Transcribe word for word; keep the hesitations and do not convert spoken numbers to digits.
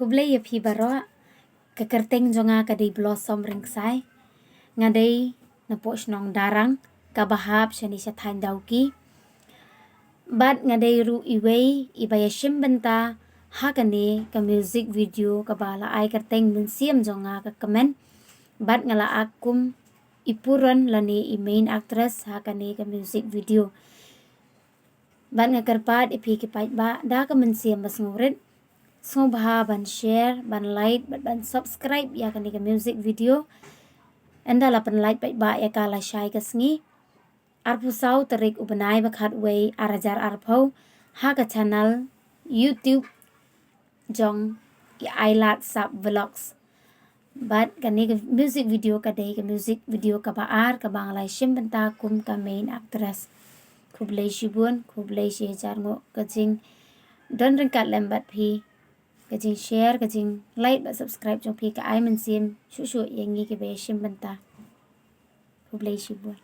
Khublei ïa phi baroh. Ka kyrteng jong nga ka dei Blossom Rynkai. Nga dei na poh shnong Darrang, kaba hap shane sha thaiñ Dawki. Bad nga dei ruh iwei iba ïashim bynta ha kane ka music video kaba la ai kyrteng Mynsiem Jong Nga Ka Kmen. Bad nga la act kum i puron lane i main actress ha kane ka music video. Bad nga kyrpad ïa phi ki paidbah da ka mynsiem ba sngewrit, sngewbha ban share, ban like, bad ban subscribe ïa kane ka music video. Ynda la pynlait paidbah ïa ka lashai ka sngi, arphew saw tarik u bnai ba khatwei, ar hajar arphew, ha ka channel YouTube jong i Ailad Sap Vlogs. Bad kane ka music video ka dei ka music video kaba ar kaba nga la shim bynta kum ka main actress. Khublei shibun, khublei shihajar nguh ka jingdon ryngkat lem bad phi, ka jingshare, ka jinglike bad subscribe jong phi ka ai mynsiem shuh shuh ïa ngi kiba ïashim bynta. Khublei shibun.